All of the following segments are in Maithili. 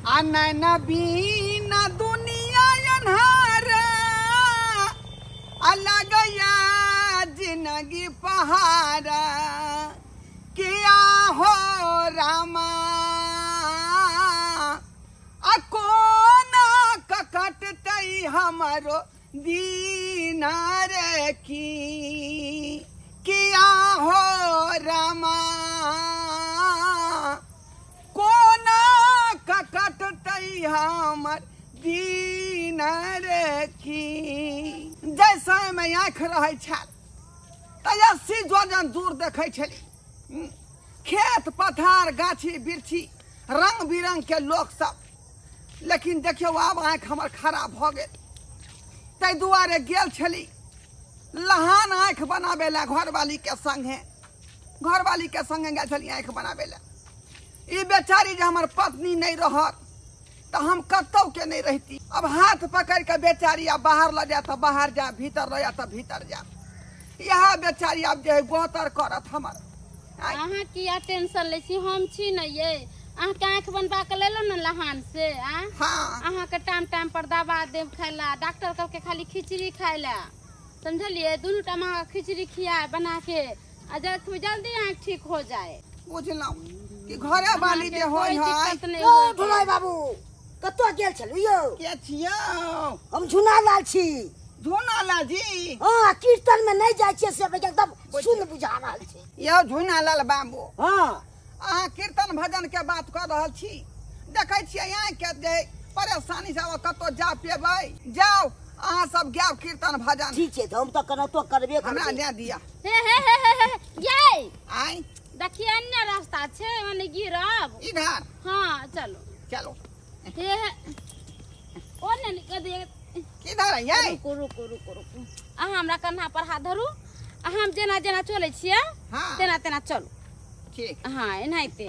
आ नैना बिना दुनिया अन्हारा आ लगैया जिंदगी पहाड़ा किया हो रामा आ कोना कटतै हमरो दीना रे की किया हो रामा कोना कटतै हमर दीन रे की। जैसे में आँखि रहै छल तऽ 80 जोजन दूर देखै छली। खेत पथार गाछी बिरछी रंग बिरंग के लोक सब, लेकिन देखियौ आब आँखि हमर खराब भऽ गेल। ताहि दुआरे गेल छली लहान आँखि बनाबै लए घरवाली के संगे, घरवाली के संगे गेल छली आँखि बनाबै लए। ई बेचारी जे हमर पत्नी नहीं रहत तऽ हम कतौ के नहीं रहती। अब हाथ पकड़ के बेचारी अब बाहर लऽ जाए तऽ बाहर जा, भीतर लऽ जाए तऽ भीतर जा। इएह बेचारी आब जे है गोतर करत हमर। अहाँ किया टेंशन लै छी, हम छी ने ये। अहाँके आँखि बनबा के लेलहुँ ने लहान से। हाँ अहाँके टाइम टाइम पर दवा देब खाय ला, डॉक्टर कहलकै खाली खिचड़ी खाय ला, समझलियै? दुनू टाइम अहाँके खिचड़ी खियाए बना के आ जल्दी आँखि ठीक हो जाए। बुझलहुँ कि घरे वाली जे होय है। ओ ढोलाई बाबू कतौ गेल छलु यौ? के छियौ? हम झुनालाल छी। झुनालाल जी? हाँ, कीर्तन में नहीं जाइ छियै से एकदम सुन बुझा रहल छी। यौ झुनालाल बाबू, हाँ अहाँ कीर्तन भजन के बात कर रहल छी। देखै छियै आँखि के जे परेशानी से कतौ जा पेबै? जाउ अहाँ सब गायब कीर्तन भजन। ठीक छै, हम तऽ कनातो करबे हमरा करबै। दे दिया। हे हे हे हे हे ये आइ देखिए अन्य रास्ता छै मने गिरब इधर। हाँ चलो चलो। हे हे ओ ने निकल किधर है ये? रुको रुको रुको रुको, अहाँ हमरा कन्हा पर हाथ धरू, हम जेना जेना चलै छियै हाँ तेना तेना चलू। ठीक। हाँ एनाहिते।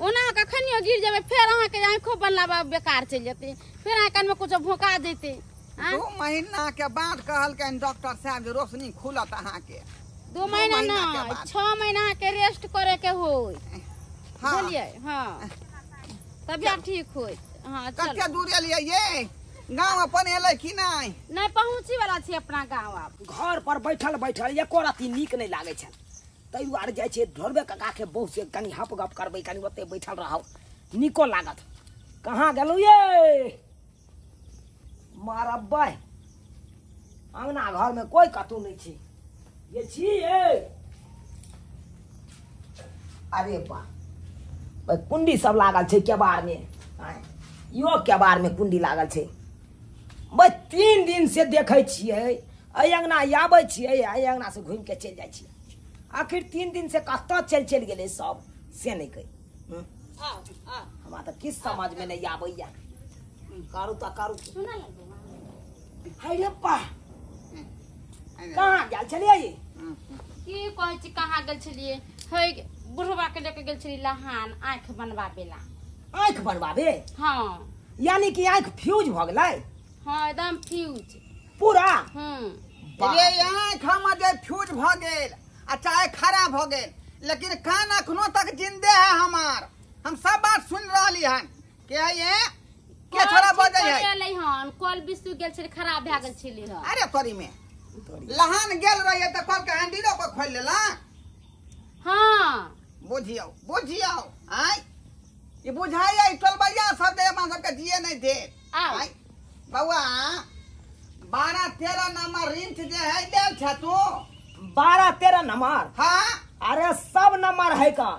ओना अहाँ कखनियो गिर जेबै फेर अहाँके आँखो बनला बेकार चलि जेतै, फेर अहाँ कानमे कुछो भोका जेतै। 2 महीना के बाद कहलकनि डॉक्टर साहब जे रोशनी खुलत अहाँके। 2 महीना नहीं, 6 महीना अहाँके रेस्ट करे के होय। हाँ बुझलियै? हाँ तबियत ठीक होय। हाँ कते चलू। दूर एलियै ये? गाँव अपन एलै कि नहीं? नहीं पहुँची वाला छी अपना गाँव। आब घर पर बैठल बैठल एको रत्ती नीक नहीं लागै छल, ताहि दुआरे जाइ छियै ढोरबे काका के बहू से कनि हप गप करबै, कनि ओतै बैठल रहब नीको लागत। कहाँ गेलहुँ ये मारबै? अंगना घर में कोई कतौ नहीं छी। ये छी ये? अरे बा कुंडी सब लागल छै केबाड़ में। इहो केबाड़ में कुंडी लागल छै। भाई 3 दिन से देखै छियै एहि अंगना आबै छियै, एहि अंगना से घूमि के चलि जाइ छियै। आखिर 3 दिन से कतऽ चलि चलि गेलै सब से नहीं कही। हमरा तऽ किछु समझ में नहीं आबैया। करू तऽ करू। हे रे बा कहाँ गेल छलियै? की कहै छी कहाँ गेल छलियै? हे बुढ़वा के लेके गेल छलियै लहान आँखि बनबाबे ला। आँखि बनबाबे? हाँ। यानी कि आँखि फ्यूज भऽ गेलै? हाँ एकदम फ्यूज पूरा। ये आँखि हमर जे फ्यूज भऽ गेल आ चाहे खराब भऽ गेल, लेकिन कान अखनो तक जिंदे है हमार। हम सब बात सुन रहली हन। के है ये? के छोरा बजै है? हन कल बिसु गेल छलै, खराब भए गेल छलै। अरे तोरी में लहान गेल रहिए तऽ कल के हैंडलो को खोल लेला। हाँ बुझियौ बुझियौ। आय ई बुझाइया ई टोलबैया सब जे अपना सबके जिए नहीं दे। आउ बउआ 12-13 नंबर रिंच जे है देल छ तू? 12-13 नंबर? हाँ। अरे सब नंबर है का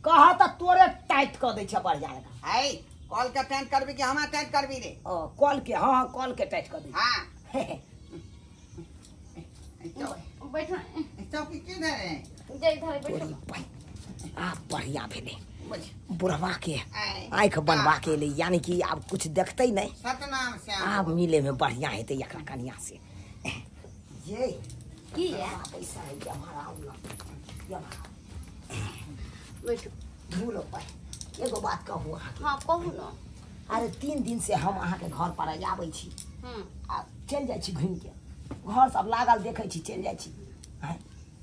कहा त तोरे टाइट क दै छ बढ़िया लगा। है कॉल के टाइट करबी कि हमरा टाइट करबी रे? ओ कॉल के, हाँ कॉल के टाइट क दै। हाँ बैठो चौकी किधर है? जे इधर बैठो। आ बढ़िया भेलै बुढ़वा के आँखि बनवा के एलै, यानी कि आब कुछ देखते नहीं। सतनाम श्याम। आब मिले में बढ़िया हेतै एकरा कनिया से। ये की है पैसा है हमारा? बैठो भूलो पाई एगो बात कहू अहाँके। हाँ कहू न। अरे 3 दिन से हम अहाँके घर पर आबै छी आ चलि जाइ छी घूमि के, घर सब लागल देखै छी चलि जाइ छी।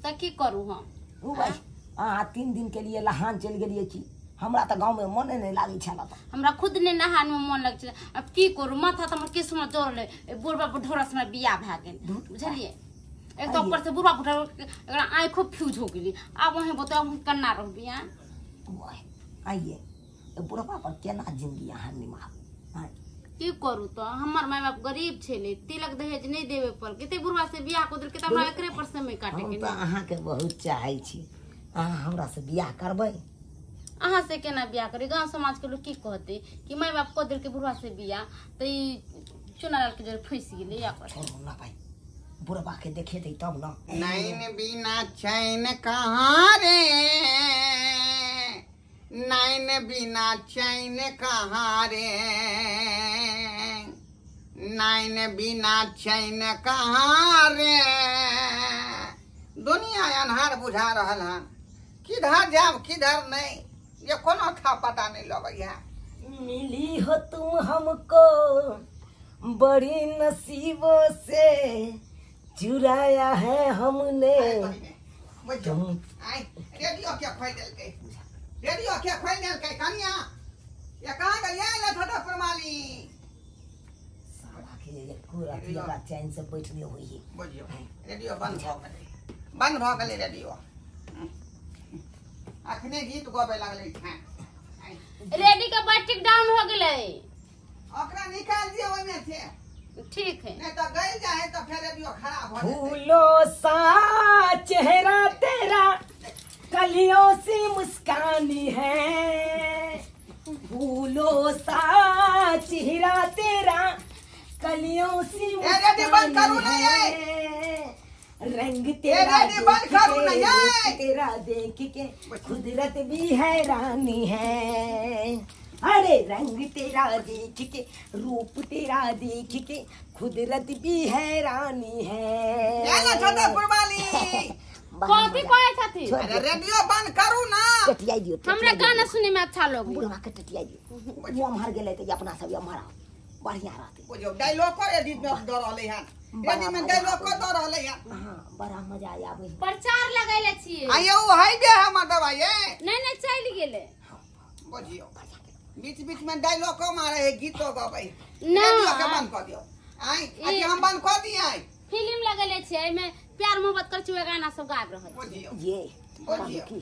तऽ की करू हम? ओ भाई अहाँ 3 दिन के लिए लहान चलि गेलियै की? हमरा तऽ गाँवमे मने नहि लागै छल। हमरा खुद नहि नहानमे मन लगै छलै। आब की करू, माथा तऽ हमर किस्मत जोड़ल अइ, बुढ़बा बुढ़ौरा से हमरा बियाह भए गेल, बुझलियै? एक तऽ ऊपर से बुढ़बा बुढ़ौरा एकरा आँखो फ्यूज हो गेली। आब अहीं बताउ हम केना रहबै? आँ आइये बुढ़बा पर केना जिंदगी अहाँ निमाहब? की करू तऽ हमर माय बाप गरीब छलै, तिलक दहेज नहि देबे पड़ल, कते बुढ़बा से बियाह कऽ देलकै, तऽ हमरा एकरे पर समय काटे हम के। तऽ अहाँके बहुत चाहै छी, अहाँ हमरा से बियाह करबै? अहाँ से केना बियाह करी? गाँव समाज के लोग की कहतै कि माय बाप कऽ देलकै बुढ़बा से बियाह, तऽ ई चुनालाल के जरे फँसि गेलै या कर। छोड़ू ना भाई, बुढ़बा के देखेतै तब ना। नैन बिना चैन कहाँ रे, नैन बिना चैन कहाँ रे, नैन बिना चैन कहाँ रे। दुनिया अन्हार बुझा रहल हन, किधर जाब किधर नहीं, ये कोनो था पता नहीं लगैया। मिली हो तुम हमको बड़ी नसीबों से, चुराया है हमने तुम। रेडियो क्या खोल देलकै, रेडियो क्या खोल देलकै कनिया, ये कहाँ गेलियै लठटा प्रमाली? साला के एको राति एकरा चैन से बैठले होई। बुझियौ रेडियो बंद भऽ गेलै, बंद भऽ गेलै रेडियो। अखने गीत गबै लगलै। रेडी के बैटरी डाउन हो गेलै, ओकरा निकाल दियौ ओहिमे से। ठीक है, नहीं तो गल जाए तो फिर रेडियो खराब हो जाए। फूलों सा चेहरा तेरा, कलियों सी मुस्कानी है, फूलों सा चेहरा तेरा, कलियों सी मुस्कानी है, रंग तेरा बंद करू ना ये, तेरा देख के कुदरत भी हैरानी है। अरे रंग तेरा देख के, रूप तेरा देख के, कुदरत भी हैरानी है। कथी कहै छथिन? अरे रेडियो बंद करू ना। टटियाई दियो, हमरा गाना सुने में अच्छा लगे। बुढ़वा के टटियाई दियो, वो अम्हर गेलै तऽ अपना सब अम्हर आओ, बढ़िया रहतै। बुझियौ डायलॉग एडिट में द रहलै हन, रेडियो में डायलॉग द रहलै हन। हां बड़ा मजा आबै। प्रचार लगैले छियै। आयो है जे हमर दवाई नहीं नहीं चलि गेलै। बुझियौ बीच बीच में डायलॉग मारे है, गीतो गबै। ना रेडियो के बंद कर दियो। आइ अच्छा हम बंद कर दिए। आइ फिल्म लगैले छियै, एमे प्यार मोहब्बत कर छियै, गाना सब गाबि रहल। बुझियौ ये बुझियौ की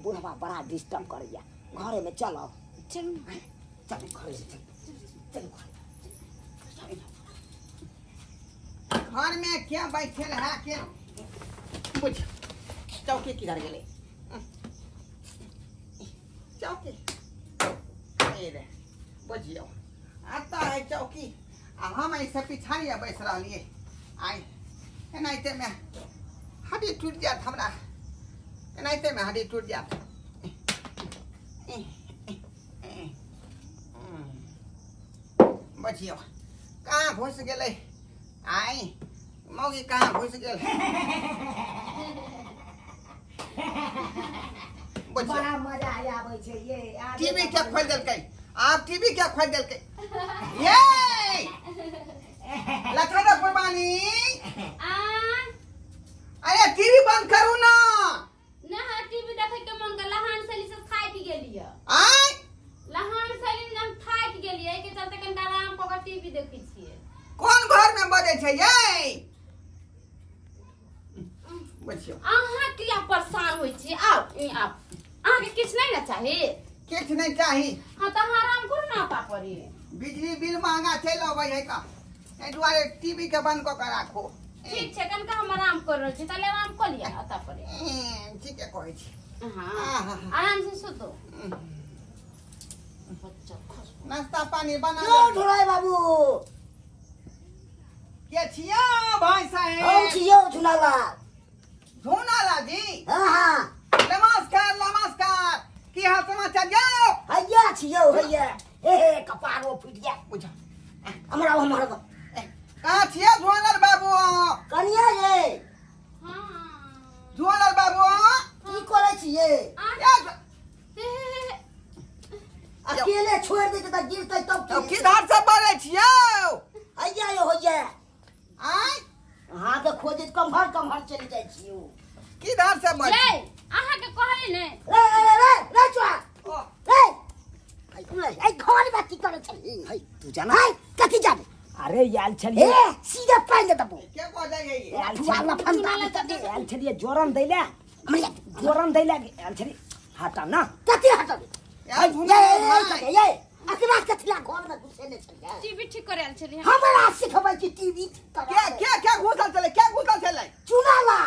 बुढ़वा बड़ा डिस्टर्ब करैया, घरे में चलो चलू चलू घरे में चलू। घर में क्या बैठल है क्या? बुझ चौकी किधर गेलै? चौकी ए रे बुझियौ आता है चौकी, आ हम ऐसे पिछाड़िया बैस रहलियै। आइ एनाहिते में हड्डी टूटि जायत हमरा, एनाहिते में हड्डी टूटि जायत। बुझियौ कहाँ घुसि गेलै? आइ मौगी कहाँ घुसि गेल? बड़ा मजा आबै छै ये। टीवी क्या खोलि देलकै? आब टीवी क्या खोलि देलकै? ये लखन कुर्बानी, अरे टीवी बंद करू ना। ना टीवी देखे के मन कर, लहान सली से थाकि गेलियै। आइ लहान सली हम थाकि गेलियै, के चलते कनिका आराम कऽ के टीवी देखै छियै। कोन घर में बजै छै ये? बुझियौ अहाँ किया परेशान होइ छी? आउ ई आउ, अहाँके किछु नहि ने चाही? किछु नहि चाही। हाँ तऽ अहाँ आराम करू ना पापड़ी। बिजली बिल महंगा चलि अबै है का, एहि दुआरे टीवी के बंद कऽ के राखू। ठीक छै, कनिका हम आराम कर रहल छी, ताले आराम कऽ लिअ अतऽ पर। ठीके कहै छी। हाँ आराम से सुतू। बच्चा खुश। नाश्ता पानी बना यो ढोलाई बाबू। के छियो भाई साहेब? हम छियो झुनालाल। झुनालाल जी? हाँ हाँ। नमस्कार नमस्कार, की हाल समाचार यौ? हैया छियो हैया। हे हे कपारो फुटि गया। बुझ हमरा हमर कहाँ छियै झुनालाल बाबू? कनिया ये। हाँ झुनालाल बाबू की करै छियै? अकेले छोड़ देते त गिरतै तब किधर से बजै छियौ? हैया यो हैया। आय अहाँ के खोजैत कम्हर कम्हर चलि जाइ छियौ। किधर से बजै? अहाँ के कहै ने रे रे रे रे चुआ रे ही है तू जाना है कथी जाने अरे आयल छलिए ए सीधा पानि देबो के बजै है ये? आयल लफुआ लफंदा छलिए आयल छलिए जोरन दैले जोरन दैले आयल छलिए हटा ना कथी हटब यार ये ये अकरा कथिला घर में घुसेने छलिए टीवी ठीक करे आयल छलिए हमरा सिखबै छी टीवी ठीक क्या क्या क्या घुसल चले क्या घुसल चले चुनाला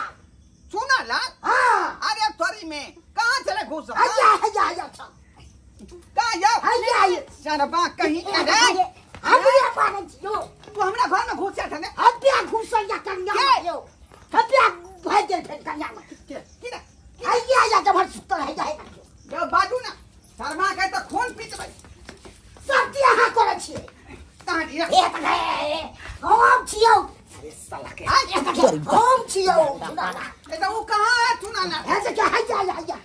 चूना लाल हां अरे तोरी में कहाँ चले घुसल हैया हैया हैया कहाँ जाओ हैया सरबा कहीं अरे हम ये मानै छियो तू हमरा घर में घुसल छने हम बिया घुसल या कन्या के? यो हम बिया भाई गेल फेर कन्या में के की ना हैया हैया जब सुतल हैया हैया जो बाजू ना शर्मा के तो खून पी देबै सब की अहाँ करै छियै कहाँ दिया हे त हे हम छियौ अरे साला के आय हम छियौ चुनाला ए तो वो कहाँ है चूना लाल हे त हैया हैया हैया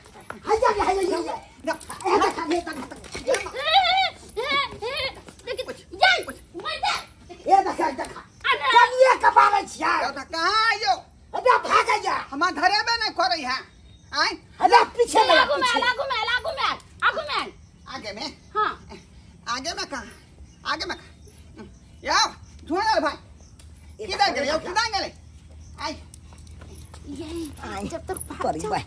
हैया हैया हैया जा हे त हे त लेकिन ए देखा देखा कनिए के मारै छियै तो कहाँ आयो अबे भागै जा हम धरेबे नहीं करै है आय अबे पीछे में आगू में आगू में आगू में आगू में आगे में हां आगे में कहाँ आगे में कहाँ याओ झूला भाई किधर गेले यो किधर गेले आय ये जब तक परी भाई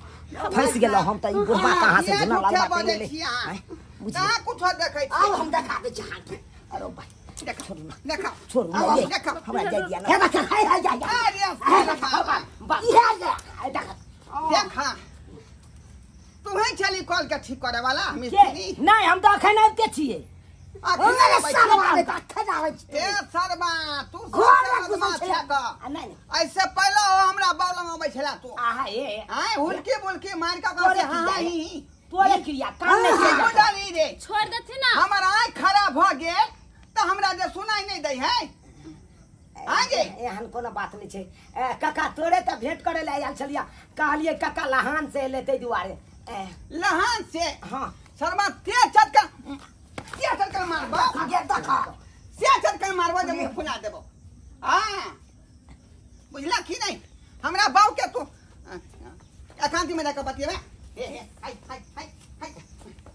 फंस गेलो हम त ई बुढ़बा कहाँ से ये झुना लाल झूठा बाटे बजै ले छी अहाँ। बुझलिए कहाँ कुछो देखै छी आउ हम देखा दै छी अहाँके अरे भाई देखा छोड़ू ना देखा छोड़ू ना आउ, ये देखा। हमरा जाय दिया ना हे देखा है हैया हैया अरे बाप बाप इहे ले देखा देखा तुम्हें चली कॉल के ठीक करे वाला के मिस्त्री नहीं हम त अखन आबिते छियै अखन अरे आबै छी। साला रे अखन आबै छी ए सरबा तू घर में सबसे घुसल बदमाश छला छे का। आ नहीं नहीं ऐसे पहले ओ हमरा बावला आबै छला तू आहा ए आय हुलकी बुलकी मार के तोरे कहै हां क्रिया हां ही तोरे क्रिया काम नहीं की किया बुझली रे छोड़ देथिन ना हमर आँख खराब भ गेल तऽ हमरा जे सुनाई नहीं दै है आगे एहन कोनो बात नहीं छै ए, काका तोरे त भेंट करे ले आयल छलिया कहलिए काका लहान से एले तै दुआरे ए, लहान से हाँ शर्मा ते चटका ते चटका मारबो आगे देखा से चटका मारबो जे मुंह फुला देबो हां बुझला की नहीं हमरा बाऊ के तू एकांति में जाके बतियेबे हे हे हाय हाय हाय हाय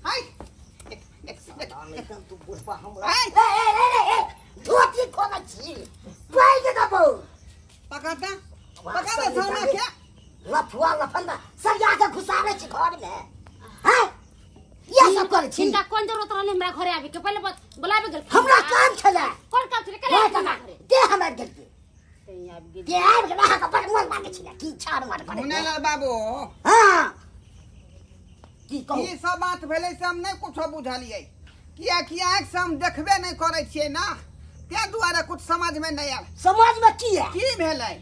हाय देख देख देख एकदम तू बुढ़बा हमरा हाय ए ए ए ए धोती खोलै छी पाइ देबो पकड़ता पकड़ शर्मा के लफुआ लफंदा सरिया के घुसाबै छी घर में हैं ये सब करै छी हिनका कोन जरूरत रहले हमरा घरे आबे के पहले बुलाबे गेल हमरा काम छलै कोन काम छलै केले हे हमरा घरे दे हमरा गेल ते आबि गेल दे आबि गेल अहाँके बड़ मोन लागै छलै की छाड़ मार करै मुनालाल बाबू हाँ की कहू ई सब बात भेलै से हम नहि कुछो बुझलियै कियाकि आँखि से हम देखबे नहि करै छियै ना ताहि दुआरे कुछ समझ में नहि आयल समाज में की है की भेलै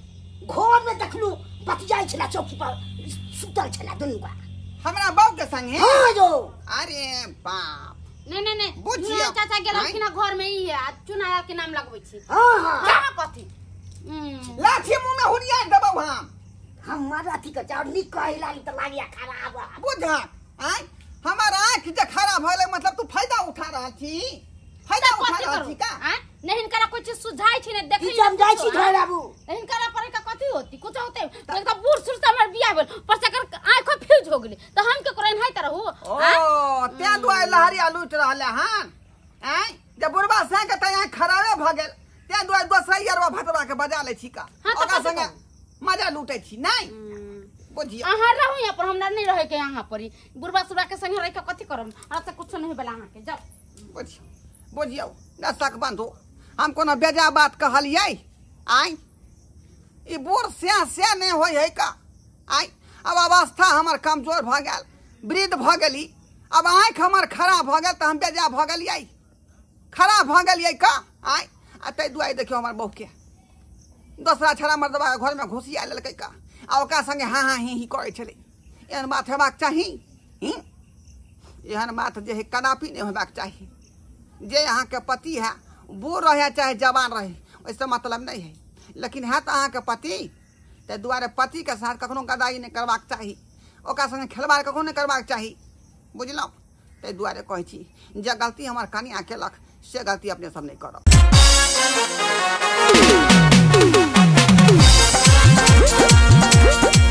घर में देखलू बतियाइ छलै चौकी पर सुतल छलै दुनू का हमरा बाबू के संगे हाँ जो अरे बाप नहीं नहीं नहीं बुझियौ। चुना चाचा गेलखिन घर में ई है आ चुना के नाम लगबै छी हाँ हाँ हां कथी लाठी मुंह में हुरिया देबौ हम हमर अथी के चाउर नीक कहि लागी तऽ लागिया खराब बुझा आय हमर आँखि जे खराब होलै मतलब तू फायदा उठा रहल छी फायदा उठा कथी रहल करू छी का आँ? नहीं हिनकरा कोई चीज सुझाई छी नहीं देखै की हम जाइ छी घर आबू हिनकरा पर का कथी होती कुछ होते एक तो बूढ़ सुर से हमर बियाह भेल पर से एकर आँखो फ्यूज हो गेली त हम के करैन है तरहु ओ तें दुआरे लहरिया लूटि रहल हन आय जे बुढ़बा संग तऽ आँखि खराबे भऽ गेल तें दुआरे दोसर अरबा भटवा के बजा लै छी का हाँ, तऽ ओकरा कथी संगे मजा लूटै छी नहि बुझियौ अहाँ रहू यहाँ पर हमरा नहीं रहे के यहाँ पर ही बुढ़बा सुढ़बा के संगे रह के कथी करब हमरा से कुछ नहीं भेल अहाँ के जाओ बुझियौ बुझियौ दर्शक बंधु हम कोनो बेजा बात कहलियै आय ई बूढ़ स्याह स्याह नहि होइ है का आय अब अवस्था हमर कमजोर भऽ गेल वृद्ध भऽ गेली अब आँखि हमर खराब भऽ गेल तऽ हम बेजा भऽ गेलियै खराब भऽ गेलियै का आय आ ताहि दुआरे देखियौ हमर बहूके दोसरा छड़ा मर्दबा घरमे घुसिया लेलकै का आ ओकरा संगे हाँ हाँ ही ही करै छलै एहन बात हेबाक चाही ही एहन बात जे है कदापि नहि हेबाक चाही जे अहाँके पति है बूढ़ रहे चाहे जवान रहे ओहिसँ मतलब नहि है लेकिन है तऽ अहाँके पति ताहि दुआरे पतिके साथ कखनो गदाई नहि करबाक चाही ओकरा संगे खेलबाड़ कखनो नहि करबाक चाही बुझलहुँ ताहि दुआरे कहै छी जे गलती हमर कनियाँ केलक से गलती अपने सब नहि करब।